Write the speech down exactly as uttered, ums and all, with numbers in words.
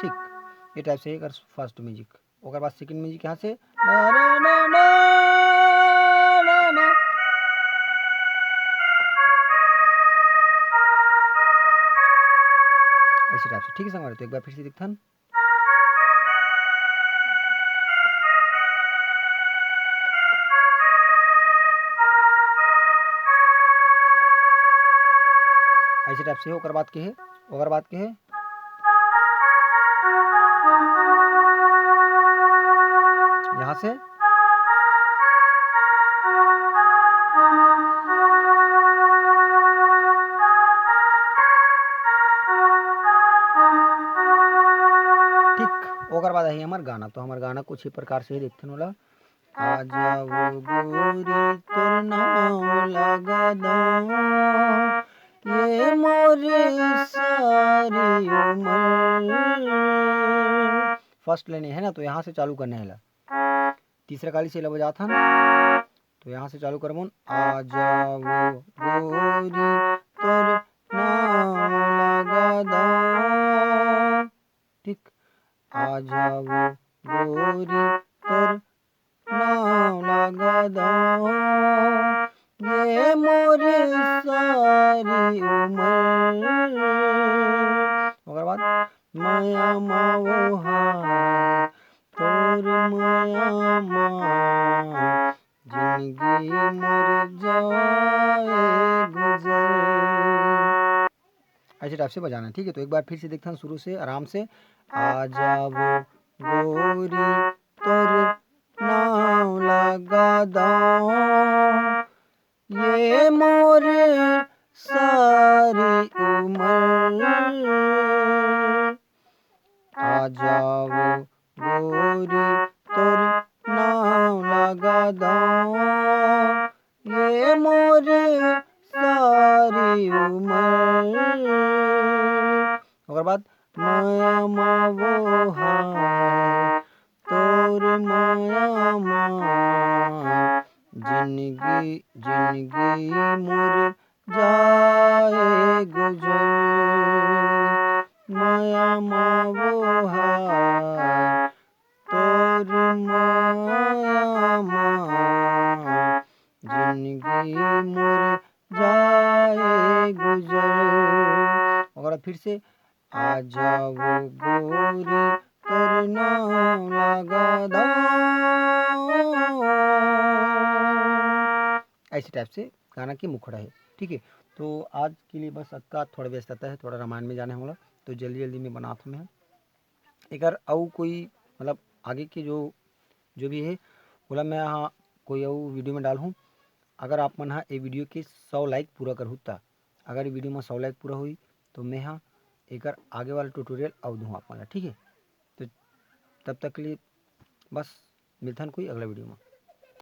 ठीक, ये टाइप से एकर फर्स्ट म्यूजिक। ओकर बाद सेकंड म्यूजिक यहाँ से, ना, ना, ना, ना, ना, ना। ऐसे टाइप से, ठीक है संगवारी, तो एक बार फिर से देखथन। ऐसे टाइप से ओकर बाद के है, ओकर बाद के है। यहाँ से ठीक, ओकर बाद आही हमर गाना। तो हमर गाना कुछ ही प्रकार से ही देखथन ओला। आ जाओ गोरी तोर नाम लगा दो, ये मोर सारी उम्र। फर्स्ट लाइन है ना, तो यहाँ से चालू करने वाला। तीसरा काली से बजात हन, तो यहाँ से चालू करबोन। आ जाओ गोरी तोर नाम लगा दो, ठीक। आ जाओ गोरी तोर नाम लगा दो, ये मोर सारी उम्र। ओकर बाद मया मा वो हाय, तोर मया मा जिंदगी मोर जाए गुजर। ऐसे टाइप से बजाना है, ठीक है। तो एक बार फिर से देखथन शुरू से आराम से। आ जाओ गोरी तोर नाम लगा दो, ये मोर सारी उम्र। आ जाओ गोरी तोर नाम लगा दो, ये मोर सारी उम्र। ओकर बाद मया मा वो हाय, तोर माया मा जिंदगी, जिंदगी मोर जाए गुजर। माया मा वो हार, तोर माया मा जिंदगी मोर जाए गुजर। ओकरा फिर से, आ जाओ गोरी, तोर नाम लगा दो। ऐसे टाइप से गाना के मुखड़ा है, ठीक है। तो आज के लिए बस अतका, थोड़ा व्यस्तता है, थोड़ा रामायण में जाने वाला, तो जल्दी जल्दी में बनात हूँ मैं। एकर अउ कोई, मतलब, आगे के जो, जो भी है, ओला मैं, हाँ, कोई अउ वीडियो में डालहूँ। अगर आप मन हा ये वीडियो के सौ लाइक पूरा करहू, त अगर ये वीडियो में सौ लाइक पूरा हुई, तो मैं, हाँ, एकर आगे वाला ट्यूटोरियल अउ दूँ आप मन ला, ठीक है। तो तब तक के लिए बस मिलथन कोई अगला वीडियो में।